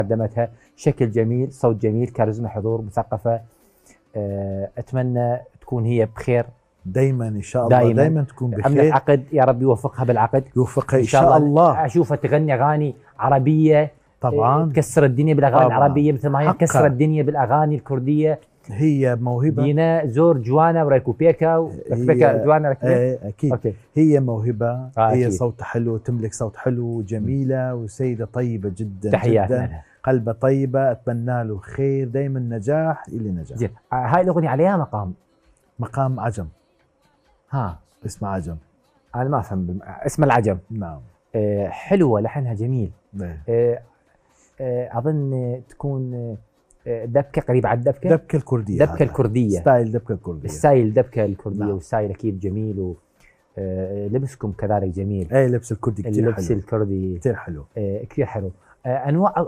قدمتها، شكل جميل، صوت جميل، كاريزما، حضور، مثقفة. أتمنى تكون هي بخير دايما ان شاء الله، دايما تكون بخير. عملت عقد، يا رب يوفقها بالعقد، يوفقها ان شاء الله. اشوفها تغني اغاني عربيه طبعا، تكسر الدنيا بالاغاني العربيه مثل ما هي كسر الدنيا بالاغاني الكرديه. هي موهبه. دينا زور جوانا وريكو بيكا جوانا اكيد. أوكي. هي موهبه، هي أكيد. صوتها حلو، تملك صوت حلو، جميله، وسيده طيبه جدا. تحياتنا جدا، قلبها طيبه. اتمنى له خير، دائما نجاح الى نجاح. زين، هاي الاغنيه عليها مقام عجم. اسمها عجم. انا ما افهم اسم العجم. نعم. حلوه، لحنها جميل. اظن تكون دبكه قريبه على الدبكه. دبكه الكرديه. دبكه الكرديه، ستايل دبكه الكرديه. ستايل دبكه الكرديه. نعم. والستايل اكيد جميل، ولبسكم كذلك جميل. لبس الكردي كثير حلو. اللبس الكردي كثير حلو. كثير حلو. انواع